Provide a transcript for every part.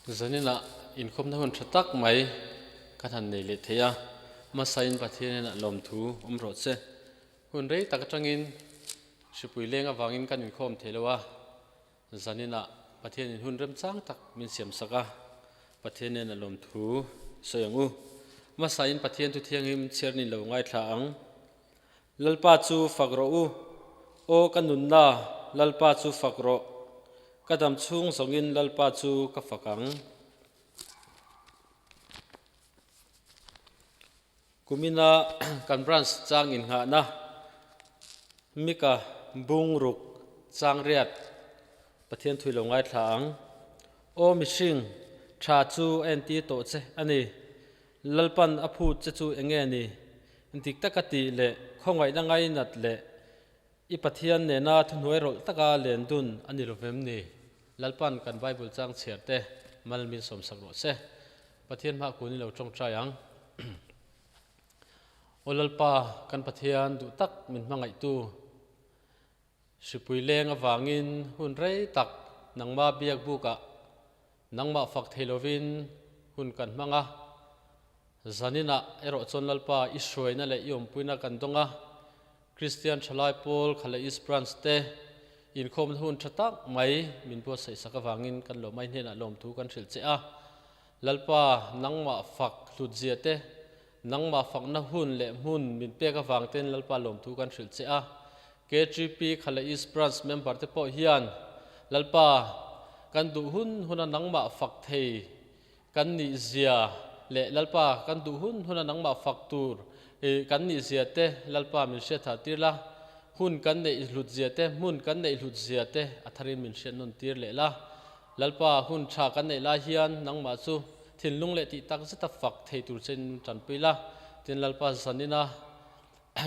Zaninah inkhawmna hun tha tak mai kan han nei leh thei a, hmasain Pathian inah lawmthu awm rawh che. Hun rei tak atangin hripui leng avangin kan inkhawm thei lo a, zaninah Pathianin hun remchang tak min siamsak a, Pathian nen a lawmthu sawi ang u. Hmasain Pathian thu thianghlim chhiar nin lo ngaithla ang. Lalpa chu fak rawh u, Aw ka nunna, Lalpa chu fak rawh. Ka dam chhung zawngin Lalpa chu ka fak ang. Kumina kan branch chang innghahna Mika Bungruk Changriat Pathian thui lo ngaithla ang. Aw mihring, tha chu a entir tawh che a ni. Lalpan a phut che chu eng nge ni? Dik taka tih leh khawngaihna ngainat leh i Pathian nena thuhnuai rawlh taka len dun a ni lo vem ni? Lalpan kan Bible chang chhiar te mal min sawmsak rawh se. Pathian hmah kun i lo tawngtai ang. Aw Lalpa, kan Pathian duh tak min hmangaihtu, hripui leng avangin hun rei tak nangma biak bukah Nangmah fak thei lovin hun kan hmang a, zaninah erawh chuan Lalpa i hruaina leh i awmpuina kan dawng a, Kristian thalai pawl kha leh East Branch te inkhawmna hun tha tak mai min buatsaih sak avangin kan lawmai hnenah lawmthu kan hrilh che a. Lalpa, nangmah fak hlutzia te, nangmah fakna hun leh hmun min pek avang ten Lalpa lawmthu kan hrilh che a. KGP kha leh East Branch member te pawh hian Lalpa kan duh hun huna nangmah fak thei kan nih zia leh Lalpa kan duh hun huna nangmah fak tur kan nih zia te Lalpa min hriat thah tir la, hun kan neih hlut zia te, hmun kan neih hlut zia te a tharin min hriat nawn tir leh la. Lalpa hun tha kan neih lai hian nangmah chu thinlung leh tih tak zeta fak thei tur che in tanpui la, tin Lalpa zanina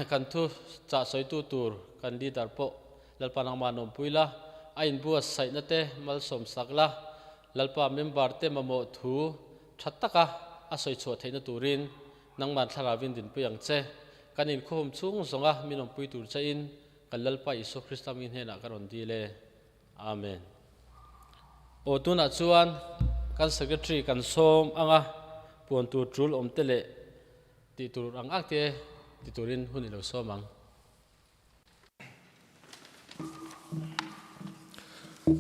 Kan thu chah sawitu tur kan leader pawh Lalpa nangmah nawmpui la, a inbuatsaihna te malsawm sak la, Lalpa member te mamawh thu tha taka a sawi chhuah theihna turin nangman thlarauin dinpui ang che. Kan inkhuhum chhung zawnga min awmpui tur chein kan Lalpa Isua Krista mi hnenah ka rawn dil e. Amen. Aw tunah chuan kan secretary kan sawm anga puan tur tul awm te leh Tih tur ang ang te ti turin hun i lo sawm ang.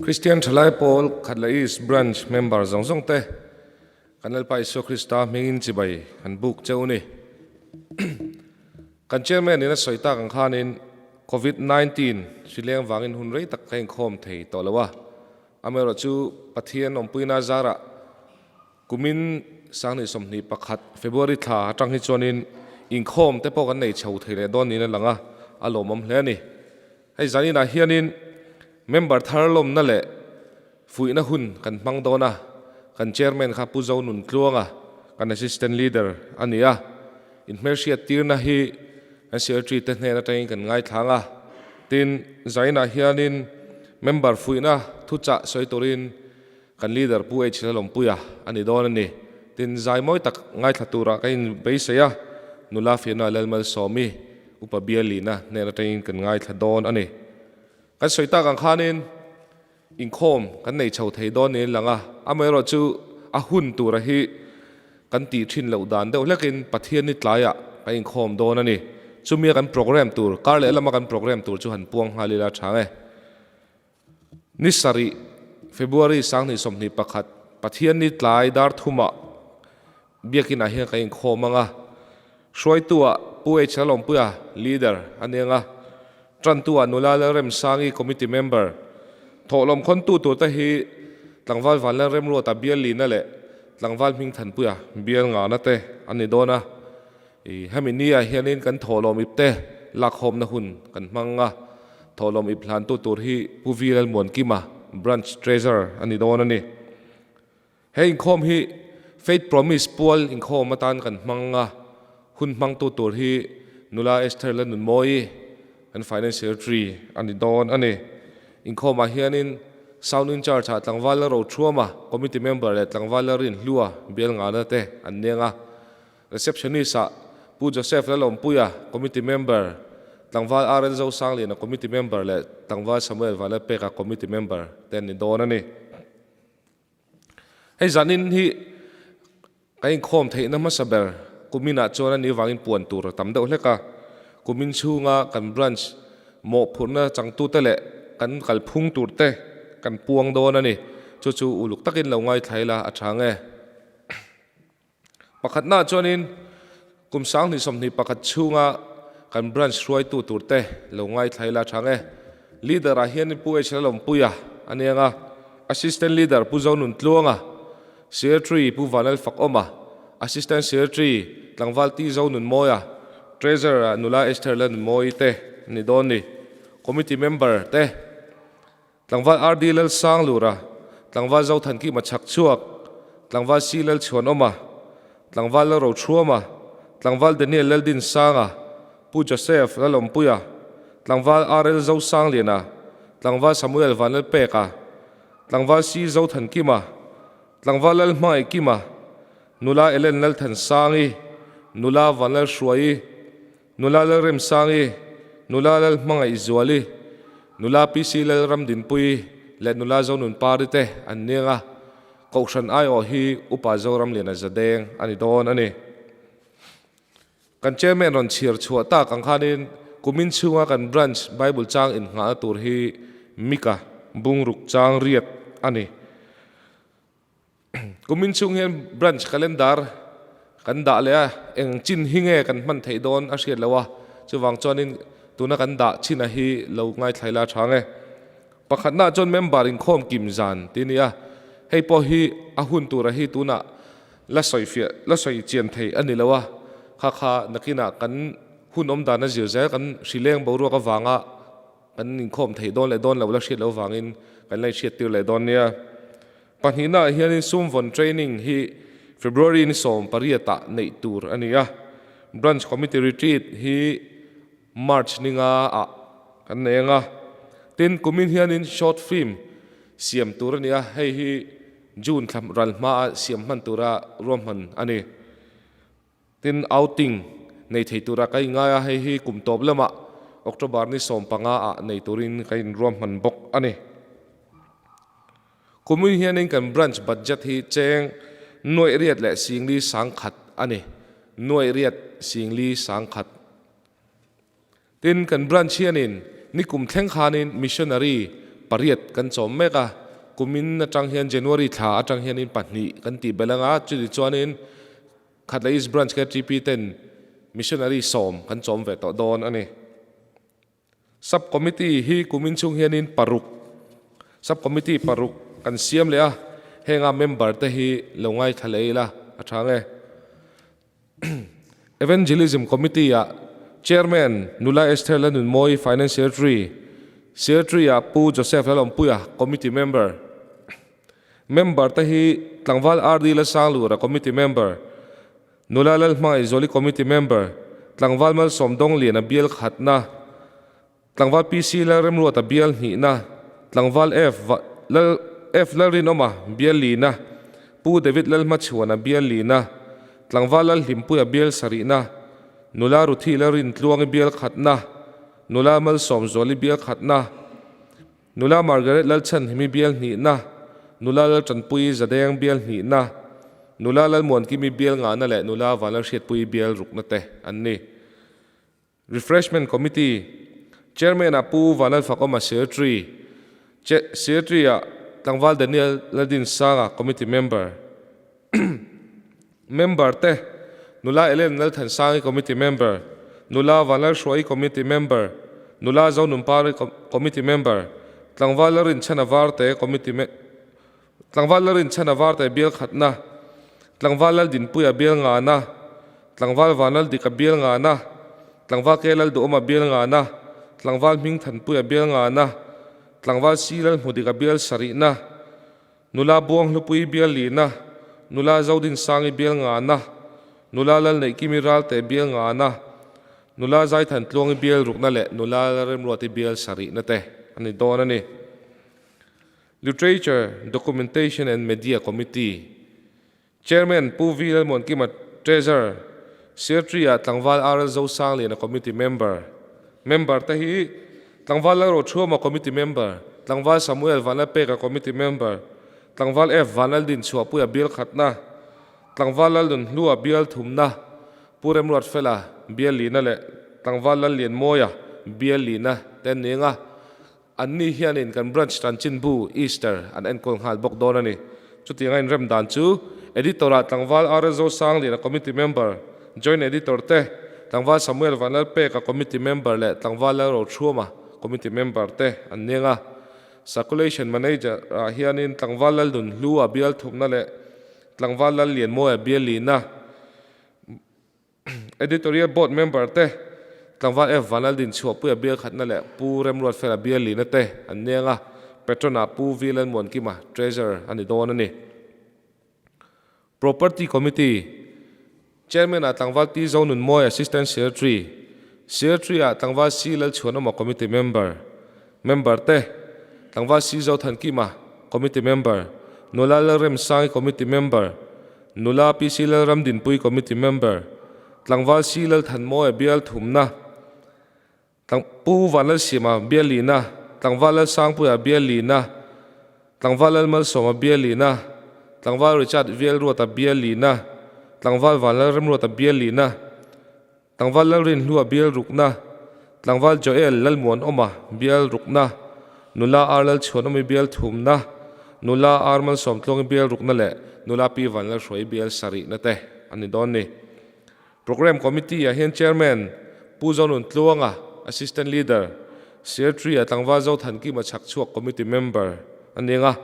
Kristian Thalai Pawl Khatla East Branch member zawng zawng te kan Lalpa Isua Krista hmingin chibai kan buk cheu ni. Kan Chairman in a sawi tak ang khanin Covid 19 hri leng vangin hun rei tak ka inkhawm thei tawh lo a, amaherawhchu Pathian awmpuina zarah Kumin 2021 February thla atang hi chuanin inkhawm te pawh kan nei chho thei leh dawn niin a lang a, a lawmawm hle a ni. Hei zaninah hianin member thar lawmna leh fuihna hun kan hmang dawn a, kan chairman kha Pu Zo Nuntluanga, kan assistant leader a ni a, inhmelhriat tirna hi kan secretary te hnen atangin kan ngaithlang a, tin zaninah hianin member fuihna thuchah sawi turin Kan leader Pu H Lalawmpuia a ni dawn a ni. Tin, zai mawi tak ngaithla turah ka inbeisei a, nula Fiona Lalmalsawmi, Upa Bialina hnen atangin kan ngaithla dawn a ni. Kan sawi tak ang khanin inkhawm kan nei chho thei dawn niin lang a, amaherawhchu a hun tura hi kan tih thin loh dan deuh hlekin Pathian ni tlaiah kan inkhawm dawn a ni. Chumia kan program tur, kar lehlama kan program tur chu han puang nghal ila tha nge. Ni sarih, February 2021, Pathianni tlai dar thumah Biakinah hian kan inkhawm ang a, hruaitu-ah Pu H Lalawmpuia, Leader, a ni ang a, tantu-ah Nula Lalremsangi, Committee Member, thawhlawm khawntu turte hi Tlangval Vanlalremruata bial lina leh Tlangval Hmingthanpuia bial ngana te an ni dawn a. I hemi ni ah hianin kan thawhlawm ip te lakhawmna hun kan hmang a, thawhlawm ip hlantu tur hi Pu V Lalmuankima, Branch Treasurer a ni dawn a ni. He inkhawm hi Faith Promise pual inkhawm atan kan hmang a, hun hmangtu tur hi Nula Esther Lanunmawii, kan Finance Secretary a ni dawn a ni. Inkhawmah hianin Sound in Charge ah Tlangval Lalrothuama, Committee Member leh Tlangval Lalrinhlua bial ngana te an neng a. Receptionist ah Pu Joseph Lalawmpuia, Committee Member, Tlangval RL Zosangliana, Committee Member leh Tlangval Samuel Vanlalpeka, Committee Member te an ni dawn a ni. Hei zanin hi Ka inkhawm theihna hmasa ber kuminah chuan a ni vangin puan tur a tam deuh hlek a, kumin chhunga kan branch mawhphurhna changtute leh kan kalphung turte kan puang dawn a ni. Chu chu uluk takin lo ngaithla ila a tha nge. Pakhatnaah chuanin kum 2021 chhunga kan branch hruaitu turte lo ngaithla ila a tha nge. Leader-ah hian Pu H Lalawmpuia a nia nga, Assistant Leader Pu Zonuntluanga, Secretary Pu Vanlal Fakawma, Assistant Secretary Tlangval Ti Zo Nunmawia, Treasurer Nula Esther Lanunmawii te an ni dawn ni. Committee Member te, Tlangval RD Lalsanglura, Tlangval Zothankima Chhakchhuak, Tlangval C Lalchhuanawma, Tlangval Lalrochhuama, Tlangval Daniel Laldinsanga, Pu Joseph Lalawmpuia, Tlangval RL Zosangliana, Tlangval Samuel Vanlalpeka, Tlangval Si Zothankima, Tlangval Lalhmangaihkima, Nula Ellen Lalthansangi, Nula Vanlalhruaii, Nula Lalremsangi, Nula Lalhmangaihzuali, Nula PC Lalramdinpuii leh Nula Zonunpari te an niang a, Kohhran aiawh hi Upa Zoramliana Zadeng a ni dawn a ni. Kan Chairman rawn chhiar chhuah tak ang khanin kumin chhunga kan Branch Bible chang innghahna tur hi Mika bungruk chang riat a ni. Kumin chhung hian Branch Calendar kan dah leh a, eng chin hi nge kan hman theih dawn a hriat loh a, chuvang chuanin tuna kan dah chhin a hi lo ngaithla ila tha nge. Pakhatnaah chuan member inkhawm kim zan tih a ni a, hei pawh hi a hun tura hi tunah la sawi fiah la sawi chian thei a ni lo a, kha kha nakinah kan hun awm dan a zir zel kan hrileng boruak avanga kan inkhawm theih dawn leh dawn lo la hriat loh avangin kan la inhriat tir leh dawn nia. Pahnihnaah hianin sumvawn training hi February ni 18 ah neih tur a ni a, Branch Committee Retreat hi March ni nga ah kan nei ang a, tin kumin hianin short film siam tur a ni a, hei hi June thla ral hmaa siam hman tura ruahman a ni. Tin outing nei thei tura ka inngai a, hei hi kum tawp lamah October ni 15 ah nei turin ka inruahman bawk a ni. Kumin hianin kan branch budget hi cheng 8,400,000 a ni, 8,400,000. Tin, kan branch hianin nikum thleng khanin missionary pariat kan chawm mek a, kumin atang hian January thla atang hianin pahnih kan tih belh anga, chutih chuanin Khatla East Branch KTP ten missionary 10 kan chawm ve tawh dawn a ni. Sub Committee hi kumin chhung hianin paruk Sub Committee paruk kan siam leh a, henga member te hi lo ngaithla leh ila a tha nge. Evangelism Committee ah Chairman Nula Esther Lanunmawi Finance Secretary, Secretary ah Pu Joseph Lalawmpuia Committee Member. Member te hi Tlangval RD Lalsanglura Committee Member, Nula Lalhmangaihzuali Committee Member, Tlangval Malsawm Dawngliana bial khatna, Tlangval PC Lalremruata bial hnihna, Tlangval F Lal F Lalrinawma bial lina, Pu David Lalhmachhuana bial lina, Tlangval Lalhlimpuia bial sarihna, Nula Ruthi Lalrintluangi bial khatna, Nula Malsawmzuali bial khatna, Nula Margaret Lalchhanhimi bial hnihna, Nula Laltanpuii Zadeng bial hnihna, Nula Lalmuankimi bial ngahna leh Nula Vanlalhriatpuii bial rukna te an ni. Refreshment Committee Chairman-ah Pu Vanlalfakawma Secretary, Secretary-ah Tlangval Daniel Laldinsanga Committee Member, Member te, Nula Ellen Lalthansangi Committee Member, Nula Vanlalhruaii Committee Member, Nula Zonunpari Committee Member, Tlangval Larinchhana Varte Committee Tlangval Larinchhana Varte bial khatna, Tlangval Laldinpuia bial ngana, Tlangval Vanlaldika bial ngana, Tlangval Ke Lalduhawma bial ngana, Tlangval Hmingthanpuia bial ngana, Tlangval Si Lalhmudika bial sarihna, Nula Buanghlupui bial lina, Nula Zodinsangi bial ngana, Nula Lalneihkimi Ralte bial ngana, Nula Zaithantluangi bial rukna leh Nula Lalremruati bial sarihna te a ni dawn a ni. Literature, Documentation and Media Committee Chairman Pu V Lalmuankima Treasurer, Secretary-ah Tlangval RL Zosangliana Committee Member, Member te hi Tlangval Lalrochhuama Committee Member, Tlangval Samuel Vanlalpeka Committee Member, Tlangval F Vanlaldin Chhuahpuia bial khatna, Tlangval Lalnunhlua bial thumna, Pu Remruatfela bial lina leh Tlangval Lallianmawia bial lina te an ni ang a. Anni hianin kan branch chanchinbu Easter an enkawl nghal bawk dawn a ni. Chutianga inrem dan chu Editor-ah Tlangval RL Zosangliana Committee Member, Joint Editor te, Tlangval Samuel Vanlalpeka Committee Member leh Tlangval Lalrochhuama Committee Member te an ni ang a. Circulation Manager-ah hianin Tlangval Lalnunhlua bial thumna leh Tlangval Lallianmawia bial lina, Editorial Board member te, Tlangval F. Vanlaldin Chhuahpuia bial khatna leh Pu Remruatfela bial lina te an neng a, Patron-ah Pu V. Lalmuankima, Treasurer a ni dawn a ni. Property Committee Chairman-ah Tlangval T. Zonunmawi, Assistant Secretary, Secretary-ah Tlangval C. Lalchhuanawma, Committee Member, Member te, Tlangval C. Zothankima, Committee Member, Nula Lalremsangi, Committee Member, Nula PC Lalramdinpui Committee Member, Tlangval C Lalthanmawia bial thumna, Pu Vanlalsiama bial lina, Tlangval Lalsangpuia bial lina, Tlangval Lalmalsawma bial lina, Tlangval Richard Vielruata bial lina, Tlangval Vanlalremruata bial lina, Tlangval Lalrinhlua bial rukna, Tlangval Joel Lalmuanawma bial rukna, Nula Ar Lalchhuanawmi bial thumna, Nula Ar Malsawmtluangi bial rukna leh Nula Pi Vanlalhruai bial sarihna te an ni dawn ni. Programme Committee ah hian Chairman Pu Zonun Tluanga, Assistant Leader, Secretary ah Tlangval Zothankima Chhakchhuak Committee Member a ni ang a,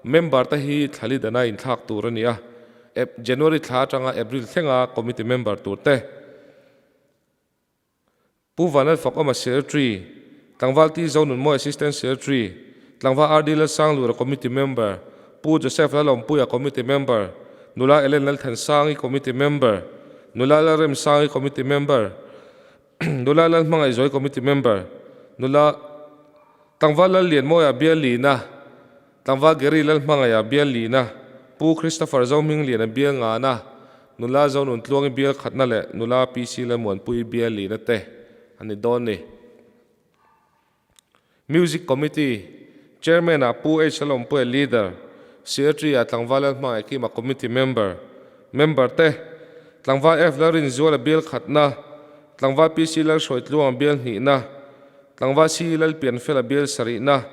Member te hi thlali dana inthlak tur a ni a. January thla atanga April thlenga committee member tur te, Pu Vanlalfakawma Secretary, Tlangval T Zonunmawi Assistant Secretary, Tlangval RD Lalsanglura Committee member, Pu Joseph Lalawmpuia Committee member, Nula Ellen Lalthansangi Committee member, Nula Lalremsangi Committee member, Nula Lalhmangaihzuai Committee member, Nula Tlangval Lallianmawia Biallina, Tlangval Gary Lalhmangaia bial lina, Pu Christopher Zohmingliana bial ngana, Nula Zonuntluangi bial khatna leh Nula PC Lalmuanpuii bial lina te an ni dawn ni. Music Committee Chairman ah Pu H Lalawmpuia Leader, Secretary ah Tlangval Lalhmangaih Kima Committee Member, Member te, Tlangval F Lalrinzuala bial khatna, Tlangval PC Lalhruaitluanga bial hnihna, Tlangval C Lalpianfela bial sarihna,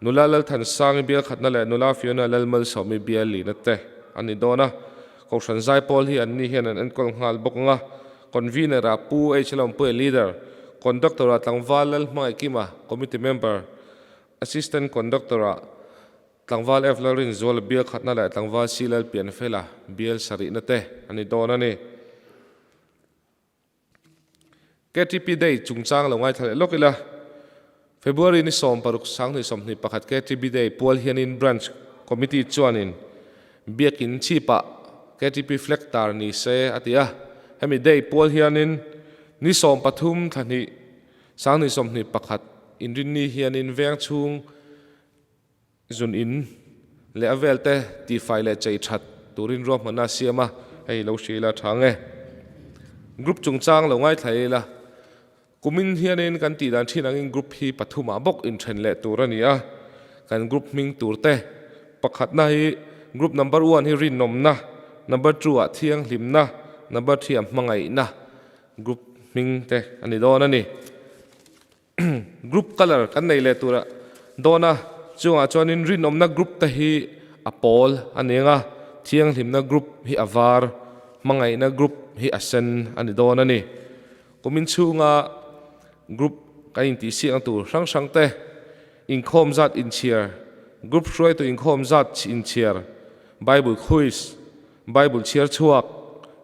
Nula Lalthansangi bial khatna leh Nula Fiona Lalmalsawmi bial lina te an ni dawn a. Kohhran Zaipawl hi anni hian an enkawl nghal bawk ang a. Convener-ah Pu H Lawmpuia Leader, Conductor-ah Tlangval Lalhmangaihkima, Committee Member, Assistant Conductor-ah Tlangval F Lalrinzuala bial khatna leh Tlangval C Lalpianfela bial sarihna te an ni dawn a ni. KTP Day chungchang lo ngaithla leh lawk ila, February ni 16 2021 KTP Day pual hianin Branch Committee chuanin Biakin chhipah KTP flag tar ni se a ti a. Hemi day pual hianin ni 13 thla hnih 2021 inrinni hianin veng chhung Zun in leh a vel te tihfai leh chei that turin ruahmanna a siam a, hei lo hria ila tha nge. Group chungchang lo ngaithla ila, kumin hianin kan tih dan thin angin group hi pathumah bawk inthen leh tur a ni a, kan group hming tur te pakhatna hi group number one hi rinawmna, number two ah thianghlimna, number three ah hmangaihna group hming te a ni dawn a ni. Group colour kan nei leh tur a dawn a, chungah chuanin rinawmna group te hi a pawl a ni ang a, thianghlimna group hi a var, hmangaihna group hi a sen a ni dawn a ni. Kumin chhunga group kan intihsiak na tur hrang hrang te, inkhawm zat inchhiar, group hruaitu inkhawm zat inchhiar, Bible quiz, Bible chhiar chhuak,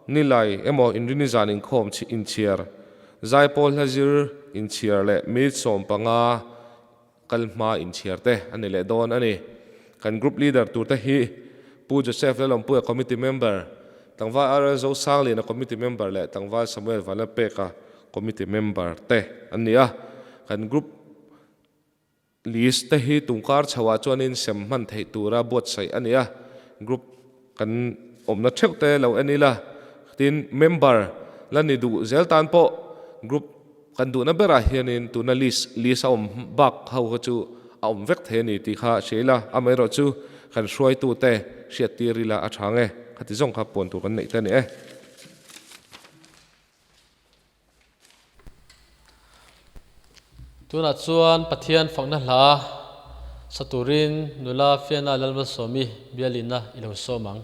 Nilai emaw Inrini zan inkhawm inchhiar, Zaipawl hla zir inchhiar leh minute 15 kal hma inchhiar te a ni leh dawn a ni. Kan group leader tur te hi Pu Joseph Lalawmpuia committee member, Tlangval RL Zosangliana committee member leh Tlangval Samuel Vanlalpeka committee member te an ni a. Kan group List te hi tungkar chhoah chuanin sem hman theih tura buatsaih a ni a, group kan awmna theuh te lo en ila, tin member la ni duh zel tan pawh group kan duhna berah hianin tuna list list a awm bak ho kha chu a awm vek thei a ni tih kha hria ila, amaherawhchu. kan hruaitute hriattir ila a tha nge? Khati zawng kha puan tur kan neih te a ni e. Tunah chuan Pathian fakna hla sa turin nula Fiana Lalmalsawmi bialina i lo sawm ang.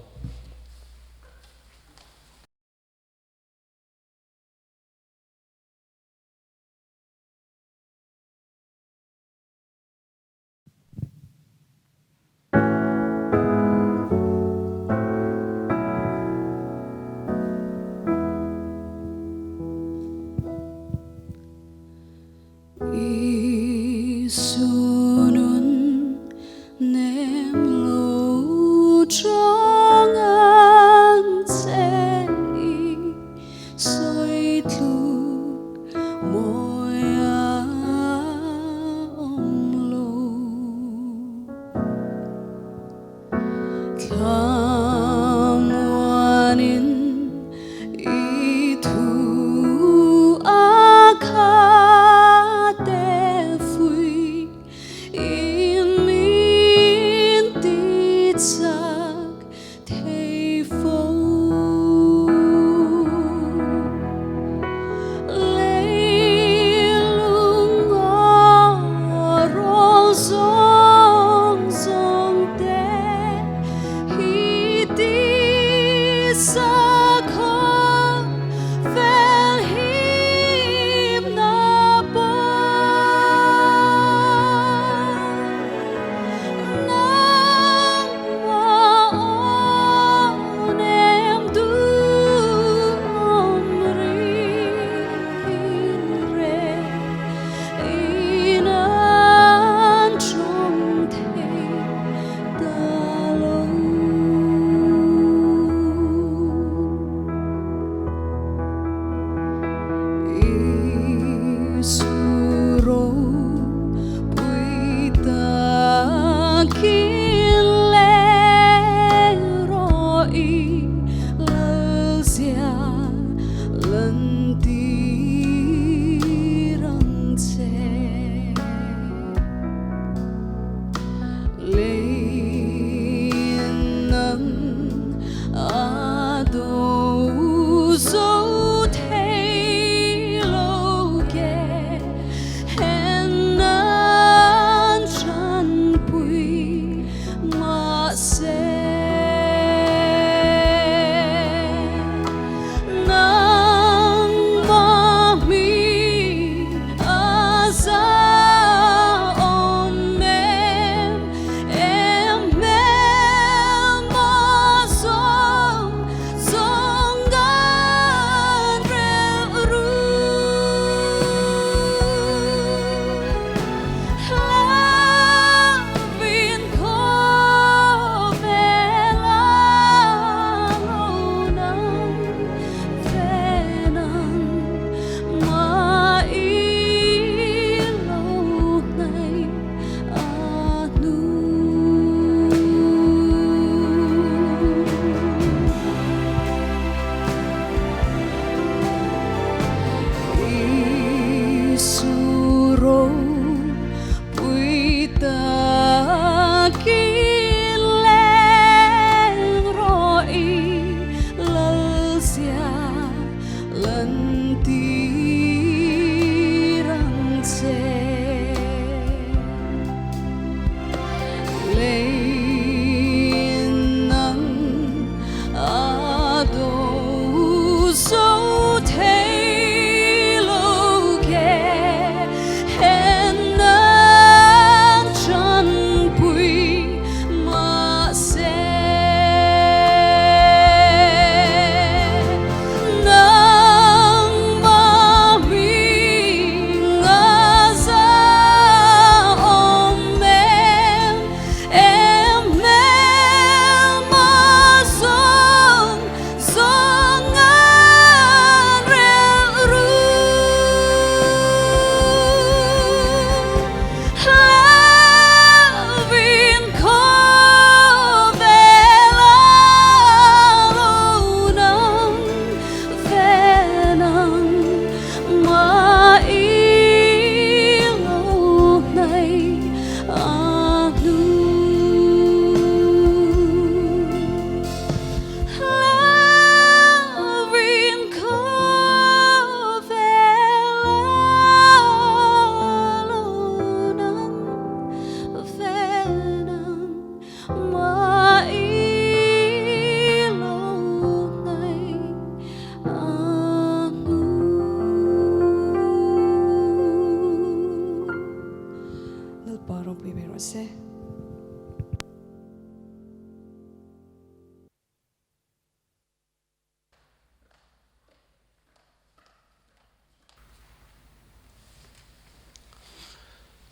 Lalpa ropui ber rawh se.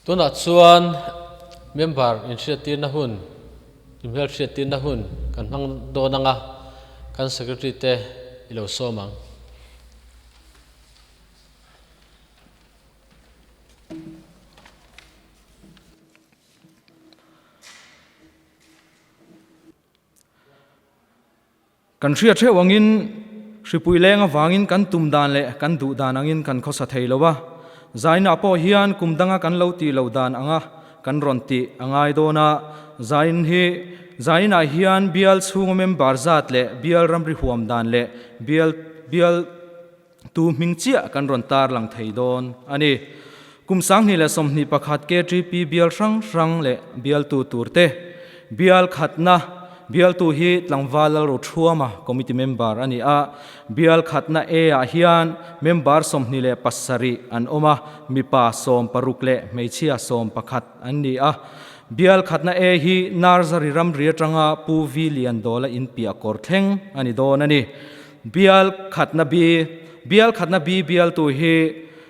Tunah chuan member inhriattirna hun, inhmelhriattirna hun kan hmang dawn anga kan secretary te i lo sawm ang. Kan hriat hreuh angin hripui leng avangin kan tum dan leh kan duh dan angin kan khawsa thei lo a, zainah pawh hian kum danga kan lo tih loh dan anga kan rawn tih a ngai dawn a, zain hi zainah hian bial chhunga member zat leh bial ramri huam dan leh bial bial Tu hming chiah kan rawn tarlang thei dawn a ni. Kum 2021 KTP bial hrang hrang leh bialtu turte bial khatna bialtu hi tlangval Lalrothuama committee member a ni a. Bial khatna A ah hian member 27 an awm a, mipa 16 leh hmeichhia 11 an ni a. Bial khatna A hi Narzary ramri atanga Pu V Liandawla inpiah kawr thleng a ni dawn a ni. Bial khatna bi Bial khatna bi bialtu hi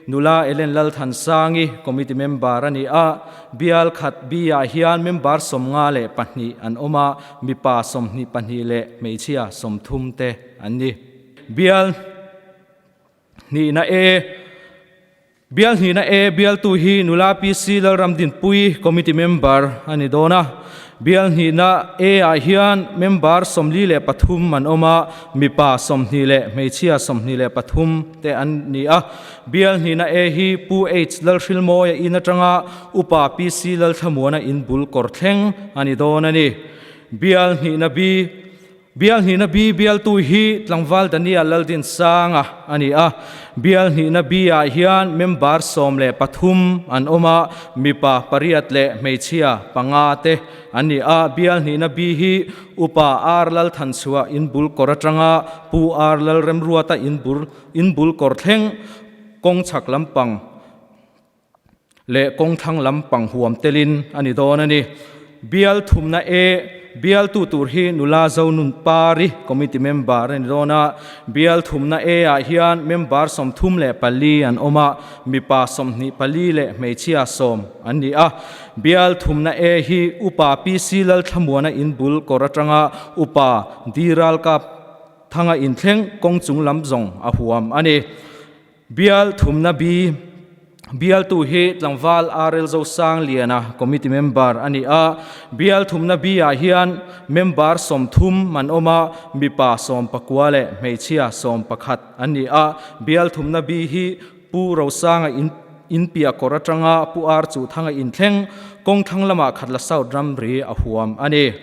Nula Ellen Lalthansangi committee member a ni a. Bial khat bi ah hian member 52 an awm a, mipa 22 leh hmeichhia 30 te an ni. Bial hnihna A Bial hnihna A bialtu hi Nula PC Lalramdinpui committee member a ni dawn a. Bial hnihna A ah hian member 43 an awm a, mipa 20 leh hmeichhia 23 te an ni a. Bial hnihna A hi Pu H Lalhrilmawia in atanga Upa PC Lalthlamuana in bul kawr thleng a ni dawn a ni. Bial hnihna B Bial hnihna B bialtu hi tlangval Daniel Laldinsanga a ni a. Bial hnihna B ah hian member 13 an awm a, mipa pariat leh hmeichhia panga te an ni a. Bial hnihna B hi Upa R Lalthanchhuah inbul kawr atanga Pu R Lalremruata inbul inbul kawr thleng kawng chhak lampang leh kawng thlang lampang huam telin a ni dawn a ni. Bial thumna A bialtu tur hi nula Zonun Pari committee member a ni dawn a. Bial thumna A ah hian member 34 an awm a, mipa 24 leh hmeichhia 10 an ni a. Bial thumna A hi Upa PC Lalthlamuana inbul kawr atanga Upa D Ralkap Thanga inthleng kawng chung lam zawng a huam a ni. Bial thumna B Bialtu hi tlangval RL Zosangliana committee member a ni a. Bial thumna B ah hian member 30 an awm a, mipa 19 leh hmeichhia 11 an ni a. Bial thumna B hi Pu Rosanga in inpiah kawr atanga Pu R Chuhthanga inthleng kawng thlang lamah Khatla South ramri a huam a ni.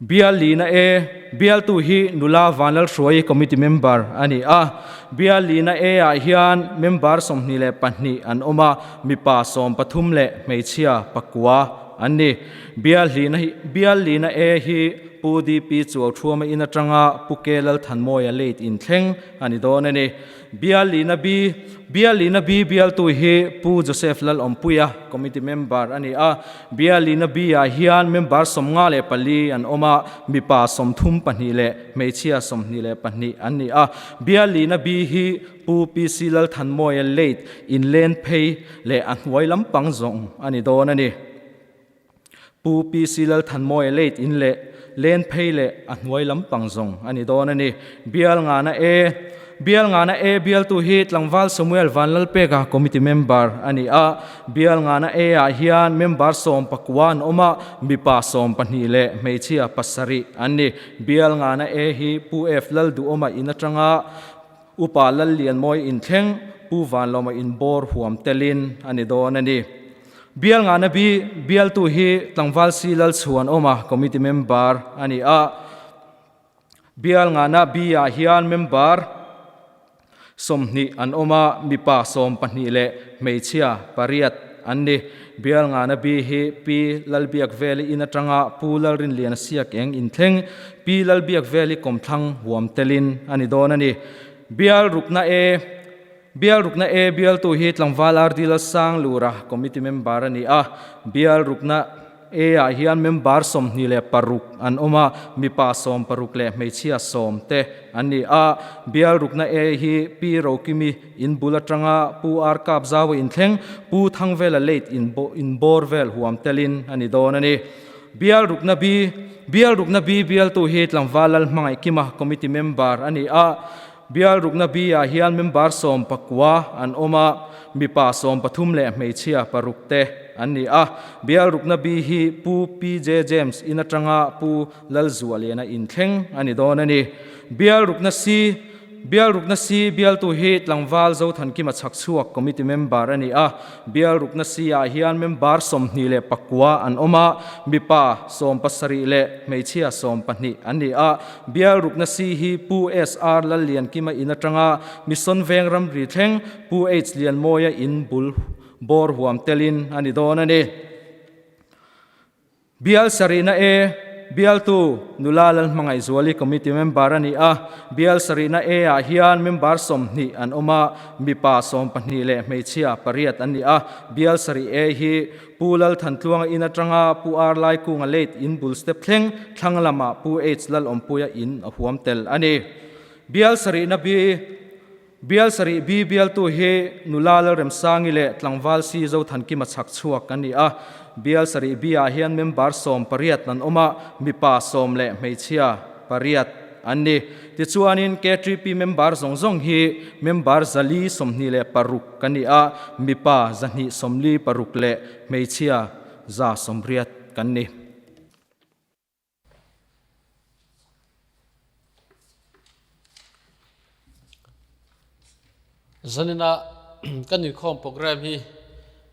Bial lina A bialtu hi nula Vanlalhruai committee member a ni a. Bial lina A ah hian member 22 an awm a, mipa 13 leh hmeichhia pakua an ni. Bial hlina hi Bial lina A hi Pu DP Chuauthuama in atanga Pu K Lalthanmawia late inthleng a ni dawn a ni. Bial lina B Bial lina B bialtu hi Pu Joseph Lalawmpuia committee member a ni a. Bial lina B ah hian member 54 an awm a, mipa 32 leh hmeichhia 22 an ni a. Bial lina B hi Pu PC Lalthanmawia late inlen phei leh a hnuai lampang zawng a ni dawn a ni. Pu PC Lalthanmawia late in leh len phei leh a hnuai lampang zawng a ni dawn a ni. Bial ngana A Bial ngana A bialtu hi tlangval Samuel Vanlalpeka committee member a ni a. Bial ngana A ah hian member 19 an awm a, mipa 12 leh hmeichhia pasarih an ni. Bial ngana A hi Pu F Lalduhawma in atanga Upa Lallianmawi inthleng Pu Vanlawma inbawr huam telin a ni dawn a ni. Bial ngana B bialtu hi tlangval C Lalchhuan awm a, committee member a ni a. Bial ngana B ah hian member 20 an awm a, mipa 12 leh hmeichhia pariat an ni. Bial ngana B hi Pi Lalbiakveli in atanga Pu Lalrinliana siak eng inthleng Pi Lalbiakveli kawmthlang huam telin a ni dawn a ni. Bial rukna A. Bial rukna A bialtu hi tlangval RD Lalsanglura committee member a ni a. Bial rukna A ah hian member 26 an awm a, mipa 16 leh hmeichhia 10 te an ni a. Bial rukna A hi Pi Rokimi in bul atanga Pu R Kap Zaua inthleng Pu Thangvela late in bawr vel huam telin a ni dawn a ni. Bial rukna B Bial rukna B bialtu hi tlangval Lalhmangaihkima committee member a ni a. Bial rukna B ah hian member 19 an awm a, mipa 13 leh hmeichhia 6 te an ni a. Bial rukna B hi Pu PJ James in atanga Pu Lalzualiana inthleng a ni dawn a ni. Bial rukna C Bial rukna C bialtu hi tlangval Zothankima chhakchhuak committee member a ni a. Bial rukna C ah hian member 29 an awm a, mipa 17 leh hmeichhia 12 an ni a. Bial rukna C hi Pu SR Lalliankima in atanga Mission Veng ramri thleng Pu H Lianmawia in bul bawr huam telin a ni dawn a ni. Bial sarihna A bialtu nula Lalhmangaihzuali committee member a ni a. Bial sarihna A ah hian member 20 an awm a, mipa 12 leh hmeichhia 8 an ni a. Bial sarih A hi Pu Lalthantluanga in atanga Pu R Laikunga late in bul step thleng thlang lamah Pu H Lalawmpuia in a huam tel a ni. Bial sarihna B Bial sarih B bialtu hi nula Lalremsangi leh tlangval si Zothankima chhak chhuak an ni a. Bial sarih B ah hian member 18 an awm a, mipa 10 leh hmeichhia 8 an ni. Tichuanin KTP member zawng zawng hi member 426 Ka ni a, mipa 246 leh hmeichhia 180 kan ni. Zanina kan inkhawm program hi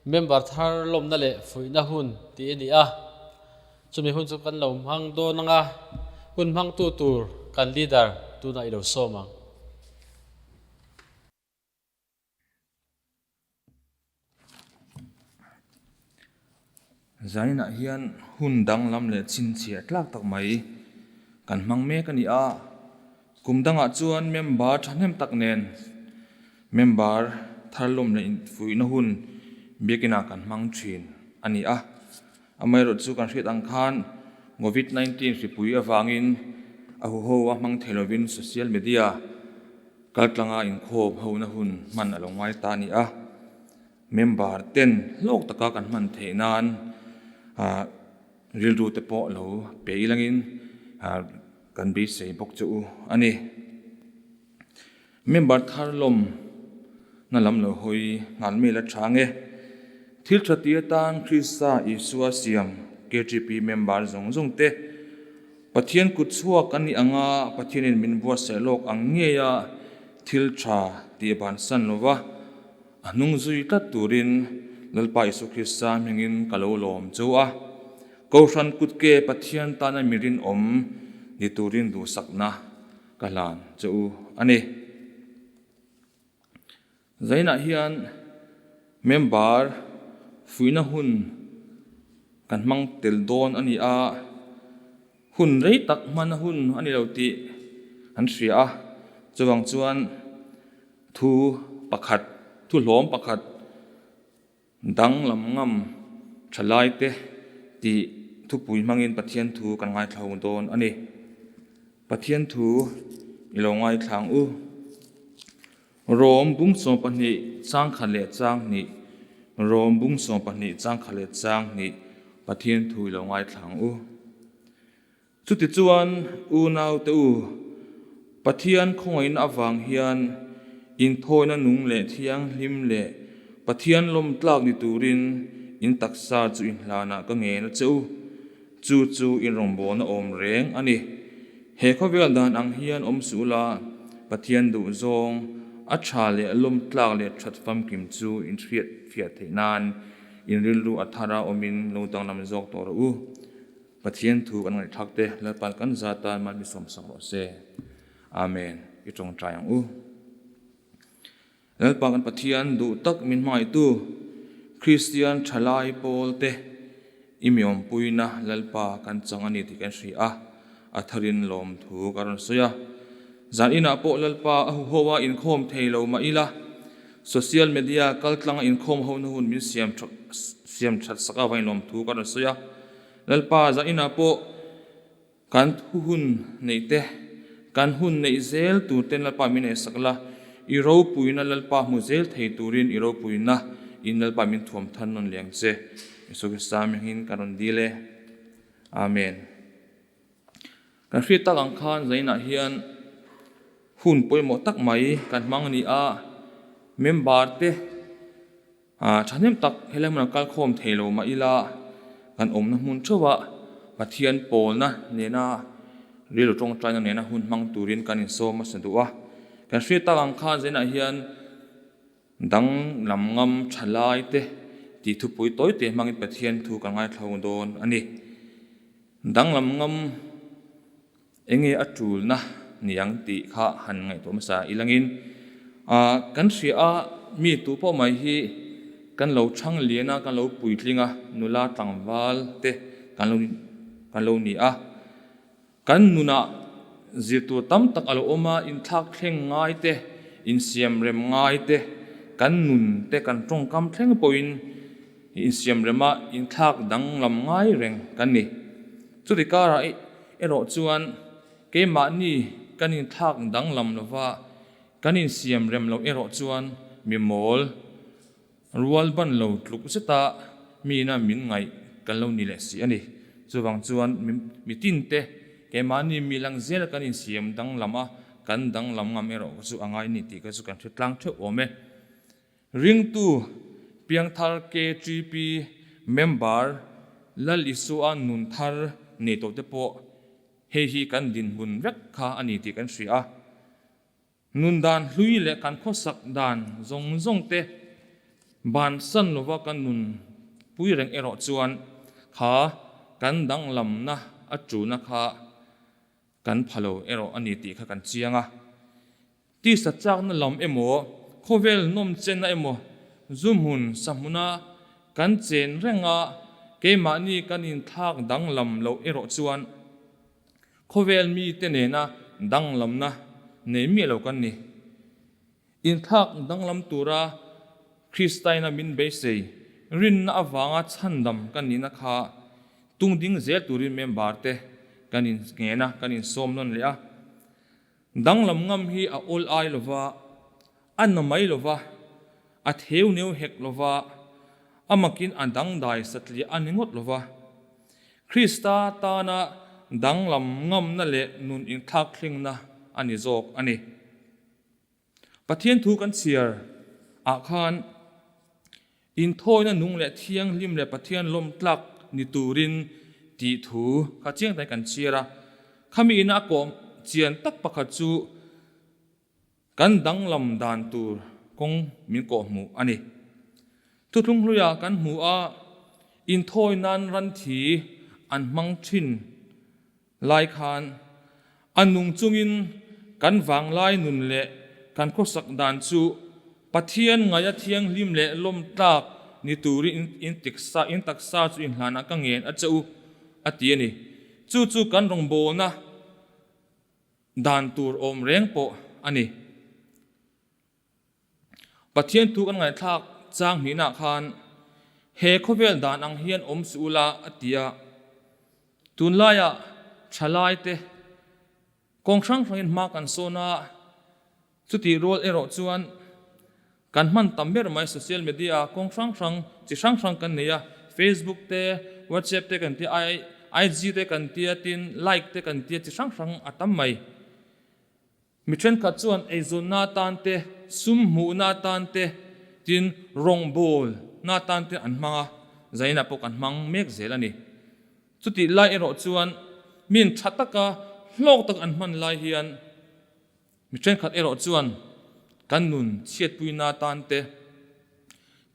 member thar lawmna leh fuihna hun tih a ni a, chumi hun chu kan lo hmang dawn anga hun hmangtu tur kan leader tunah i lo sawm ang. Zainah hian hun danglam leh chhinchhiah tlak tak mai kan hmang mek a ni a, kum dangah chuan member thahnem tak nen member tharlawm leh infuihna hun biakinah kan hmang thin a ni a. Amaherawhchu kan hriat ang khan Covid 19 hripui avangin a huho a hmang thei lovin social media Kaltlanga inkhawm hona hun hman a lo ngai ta a ni a, member ten hlawk taka kan hman theih nan rilru te pawh lo pe ilangin kan beisei bawk che u a ni. Member thar lawm na lam lo hawi nghal mel a tha nge. Thil tha ti atan Krista Isua siam KTP member zawng zawng te Pathian kut chhuak an nih anga Pathianin min buatsaih lawk ang ngeia thil tha tih a bansan lo va, a hnung zui tlat turin Lalpa Isu Krista hmingin ka lo lawm chu a. Kohhran kutke Pathian tana mi rinawm ni turin duhsakna ka hlan che u a ni. Zainah hian member fuihna hun kan hmang tel dawn a ni a, hun rei tak hmana hun a ni lo tih an hria a, chuvang chuan thu pakhat, thu hlawm pakhat danglam ngam thalaite tih thupui hmangin Pathian thu kan ngaithla dawn a ni. Pathian thu i lo ngaithla ang u. Rom bung 12 chang khat leh chang hnih Rom bung 12 chang khat leh chang hnih Pathian thu i lo ngaithla ang u. Chutichuan unaute u, Pathian khawngaihna avang hian inthawina nung leh thianghlim leh Pathian lawmtlak ni turin in taksa chu inhlanah ka ngen a che u. Chu chu in rawngbawlna awm reng a ni. He khawvel dan ang hian awm suh la, Pathian duhzawng, a tha leh lawmtlak leh that famkim chu in hriat fiah theih nan in rilru a thara awmin lo danglam zawk tawh rawh u. Pathian thu kan ngaihthlak te Lalpan kan za tan mal mi sawmsak rawh se. Amen. I tawngtai ang u. Lalpa kan Pathian duh tak min hmangaihtu Kristian thalai pawl te i mi awmpuina Lalpa kan chang a ni tih kan hria a, a tharin lawm thu ka rawn sawi a. Zan inah pawh Lalpa a huho a inkhawm thei lo mah ila. Social media kaltlanga inkhawm hona hun min siam siam that sak avangin lawmthu ka rawn sawi a. Lalpa zaninah pawh kan thu hun neih te, kan hun neih zel tur ten Lalpa min eihsak la, i ropuina Lalpa hmu zel thei turin i ropuina in Lalpa min thuam than nawn leh ang che. Isua Krista hmingin ka rawn dil e. Amen. Kan hriat tak ang khan zainah hian hun pawimawh tak mai kan hmang a ni a, member te thahnem tak helai hmunah kal khawm thei lo mah ila kan awmna hmun theuhah Pathian pawlna nena rilru tawngtaina nena hun hmang turin kan insawm hmasa duh a. Kan hriat tak ang khan zainah hian Danglam ngam tha lai te tih thupui tawi te hmangin Pathian thu kan ngaithla dawn a ni. Danglam ngam enge a tulna ni ang tih kha han ngaihtuah hmasa ilangin kan hria a, mi tu pawh mai hi kan lo chhang lian a, kan lo puitling a, nula tlangval te kan lo kan lo ni a. Kan nunah zirtur tam tak a lo awm a, inthlak thleng ngai te, insiam rem ngai te, kan nun te kan tawngkam thleng pawhin insiam rem a, inthlak danglam ngai reng kan ni. Chuti karah erawh chuan keimahni kan inthlak danglam lova, kan insiam rem loh erawh chuan mi mawl Rual ban lo tluk zeta miina min ngaih kan lo ni leh si a ni. Chuvang chuan mi tinte keimahni mi lang zela kan insiam danglam a, kan danglam ngam erawh chu a ngai ni tih kha chu kan hre tlang theuh awm e. Ringtu Piangthar KTP member Lal Isua nun thar nei tawhte pawh hei hi kan dinhmun vek kha a ni tih kan hria a. Nun dan hlui leh kan khawsak dan zawng zawng te bansan lova kan nun pui reng erawh chuan kha kan danglamna a tuna kha kan pha lo erawh a ni tih kha kan chiang a. Tisa chakna lam emaw, khawvel nawm chenna emaw, zu hmun sa hmuna kan chen renga keimahni kan inthlak danglam loh erawh chuan Khawvel mite nena danglamna nei miah lo kan ni. Inthlak danglam tura Kristaina min beisei rinna avanga chhandam kan nihna kha tungding zel turin member te kan inngen a, kan insawm nawn leh a. Danglam ngam hi a awl ai lova, a na mai lova, a theu neu hek lova, a makin a dangdai satliah a ni ngawt lova. Krista tana danglam ngamna leh nun inthlakthlengna a ni zawk a ni. Pathian thu kan chhiar ah khan inthawina nung leh thianghlim leh Pathian lawmtlak ni turin tih thu kha chiang takin kan chhiar a. Khami ina a kawm chian tak pakhat chu Kan danglam dan tur kawng min kawhhmuh a ni. Thuthlung hluiah kan hmu a, inthawi nan ran thi an hmang thin lai khan a nung chungin kan vanglai nun leh kan khawsak dan chu Pathian ngaia thianghlim leh lawmtlak ni turin in taksa chu inhlanah ka ngen a che u a ti a ni. Chu chu kan rawngbawlna Dan tur awm reng pawh a ni. Pathian thu kan ngaihthlak chang hnihnaah khan he khawvel dan ang hian awm suh ula a ti a. Tunlaiah thalaite kawng hrang hrangin hma kan sawn a, chutih rual erawh chuan kan hman tam ber mai social media kawng hrang hrang chi hrang hrang kan nei a, Facebook te, WhatsApp te kan tia, IG te kan tia tin like te kan tia chi hrang hrang a tam mai. Mi thenkhat chuan eizawnna atan te, sum hmuhna atan te tin rawngbawl na atan te an hmang a, zainah pawh kan hmang mek zel a ni. Chutih lai erawh chuan min tha taka hlawk tak an hman lai hian Mi thenkhat erawh chuan kan nun chhiatpuina atan te,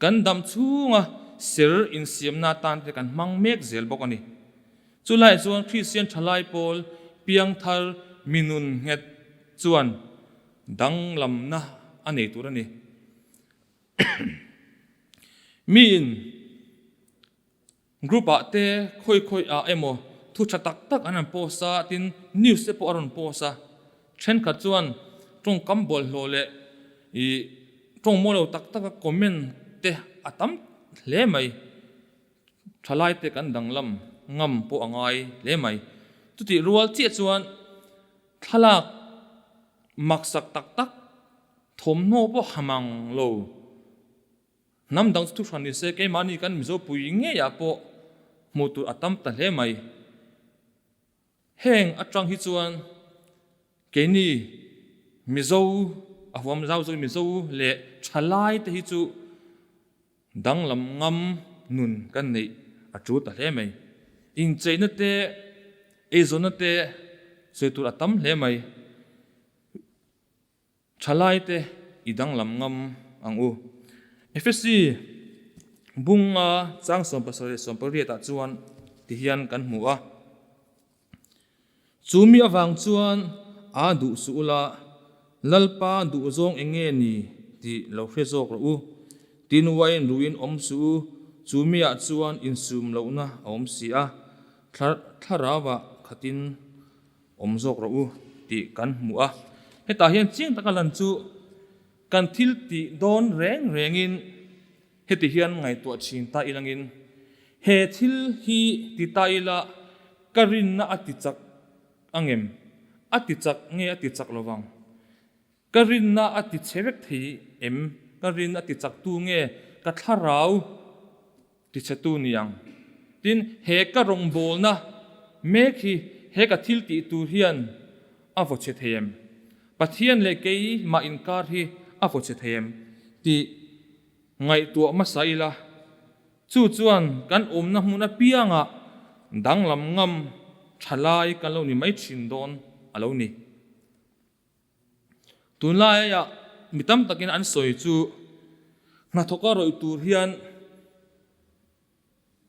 kan dam chhunga ser insiamna atan te kan hmang mek zel bawk a ni. Chulaiah chuan Kristian thalai pawl piangthar mi nun nghet chuan danglamna a nei tur a ni. Miin Group ah te khawi khawi ah emaw thu tha tak tak an rawn post a, tin news te pawh a rawn post a. Thenkhat chuan tawngkam bawlhhlawh leh ih Tawng mawi lo tak taka comment te a tam hle mai. Thalai te kan danglam ngam pawh a ngai hle mai. Chutih rual chiah chuan thlalak maksak tak tak thawmhnaw pawh ha mang lo. Hnam dang chu thuhran ni se keimahni kan Mizo pui ngeiah pawh hmuh tur a tam ta hle mai. Heng atang hi chuan keini Mizo a huam zau zawk Mizo leh thalai te hi chu danglam ngam nun kan neih a tul ta hle mai. Incheina te, eizawnna te sawi tur a tam hle mai. Thalaite i danglam ngam ang u. Efesi bunga chang 78 ah chuan tihian kan hmu a, Chu mi avang chuan a duh suh ula, Lalpa duhzawng eng nge ni tih lo hre zawk rawh u. Tin uain ruin awm suh u, chu miah chuan insum lohna a awm si a, thlarauah khatin awm zawk rawh u tih kan hmu a. Hetah hian chiang taka lan chu kan thil tih dawn reng rengin heti hian ngaihtuah thin ta ilangin he thil hi ti ta ila ka rinna a ti chak angem? A ti chak nge a ti chak lovang? Ka rinna a ti chhe vek thei em? Ka rin a ti chaktu nge ka thlarau tichhetu ni ang? Tin, he ka rawngbawlna mek hi he ka thil tih tur hian a vaw chhe thei em? Pathian leh keimah inkar hi a vaw chhe thei em? Tih ngaihtuah hmasa ila, chu chuan kan awmna hmun apiangah danglam ngam tha lai kan lo ni mai thin dawn a lo ni. Tunlaiah mi tam takin an sawi chu hnathawka rawih tur hian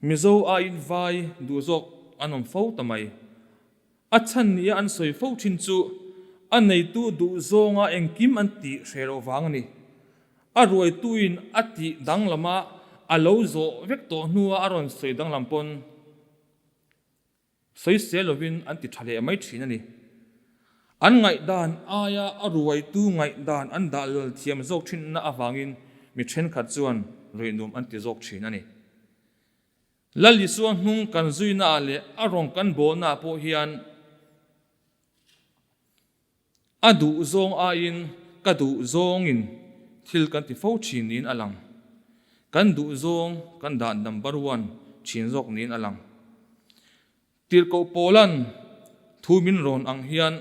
Mizo aiin vai duh zawk an awm fo ta mai. A chhan nia an sawi fo thin chu a neitu duh zawnga engkim an tih hreh loh vang a ni. A ruaituin a tih danglama a lo zawh vek tawh hnua a rawn sawi danglam pawn Sawisel lovin an ti tha leh mai thin a ni. An ngaihdan aia a ruaitu ngaihdan an dah lal thiam zawk thinna avangin mi thenkhat chuan ruihnuam an ti zawk thin a ni. Lal Isua hnung kan zuinaah leh a rawng kan bawlnaah pawh hian A duh zawng aiin ka duh zawngin thil kan ti fo thin niin a lang. Kan duh zawng kan dah number one thin zawk niin a lang. Tirhkoh Paula'n thu min rawn ang hian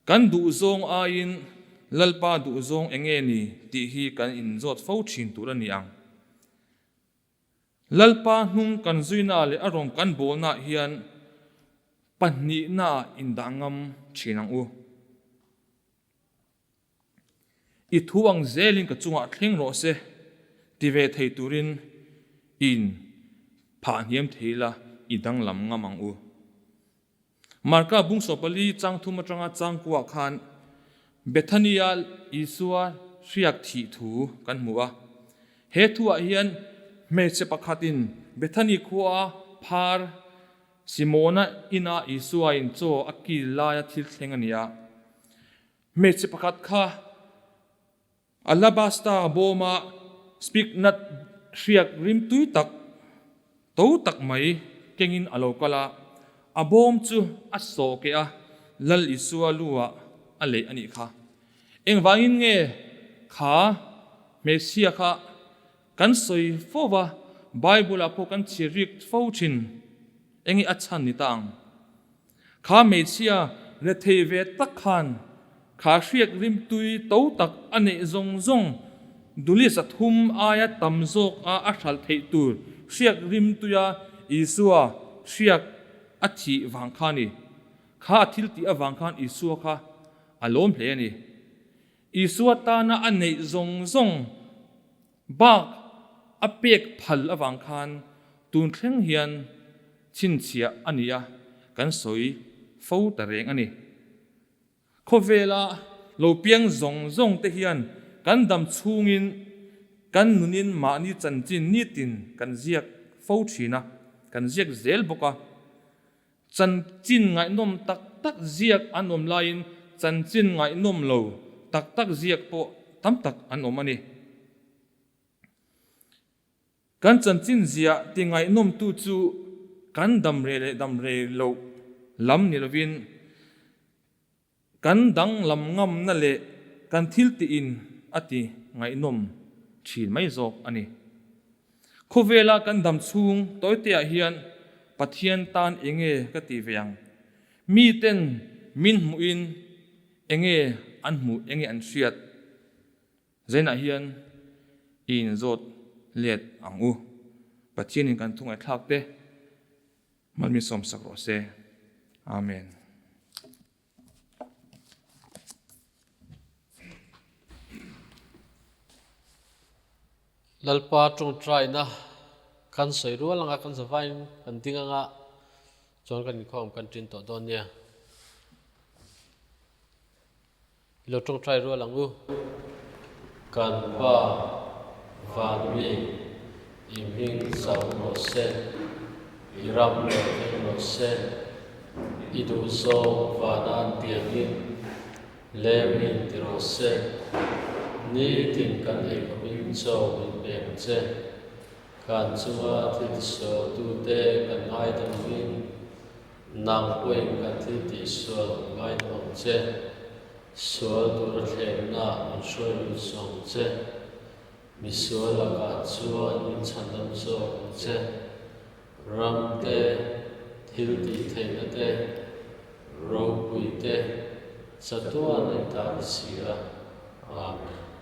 kan duh zawng aiin Lalpa duh zawng eng nge ni tih hi kan inzawt fo thin tur a ni ang. Lalpa hnung kan zuina leh a rawn kan bawlnaah hian pahnihnaah indah ngam thin ang u. I thu ang zelin ka chungah thleng rawh se ti ve thei turin i in phah hniam thei la, i danglam ngam ang u. Marka bung 14 chang thum atanga chang kuah khan Bethania Isua hriak thih thu kan hmu a. He thuah hian hmeichhe pakhatin Bethany khua phar Simona ina Isua in chaw a kil laia thil thleng a ni a. Hmeichhe pakhat kha Alabasta bawma spiknat hriak rimtui tak to tak mai kengin a lo kal a, a bawm chu a sawh keh a, Lal Isua lu ah a leih a nih kha. Engvangin nge kha hmeichhia kha kan sawi fo va, Bible ah pawh kan chhiar rik fo thin, enge a chhan ni ta ang? Kha hmeichhia rethei ve tak khan kha hriak rimtui to tak a neih zawng zawng duli 300 aia tam zawk a a hralh theih tur hriak rimtuia Isua hriak a thih vang kha a ni. Kha a thil tih avang khan Isua kha a lawm hle a ni. Isua tana a neih zawng zawng Bak a pek phal avang khan tun thleng hian chhinchhiah a ni a, kan sawi fo ta reng a ni. Khawvela lo piang zawng zawng te hian kan dam chhungin kan nunin mahni chanchin nitin kan ziak fo thin a, kan ziak zel bawk a. Chanchin ngaihnawm tak tak ziak an awm laiin chanchin ngaihnawm lo tak tak ziak pawh tam tak an awm a ni. Kan chanchin ziah ti ngaihnawmtu chu kan dam rei leh dam rei loh lam ni lovin, Kan danglam ngamna leh kan thil tiin a ti ngaihnawm thin mai zawk a ni. Khawvela kan dam chhung tawiteah hian Pathian tan enge ka ti ve ang? Miten min hmuhin enge an hmuh, enge an hriat? Zainah hian i inzawt let ang u. Pathianin kan thungaihthlak te Malmi sawmsak rawh se. Amen. Lalpa tawngtaina kan sawi rual anga kan zavain kan ding anga chuan kan inkhawm kan tin tawh dawn nia. I lo tawngtai rual ang u. Kan Pa van mi i hming chauh rawh se, i ram lo thleng rawh se, i duhzawng vana tiangin lengin ti rawh se, nitin kan eikhawmin chaw min pe ang che. Kan chunga thil tisualtute kan ngaidam angin Nang pawhin kan thil tihsual ngaidam ang che, sual tura thlemna min hruai lut zawng che, misual lakah chuan min chhandam zawk ang che, ram te, thil tih theihna te, ropui te, chatuan ei ta ni si a. Amen.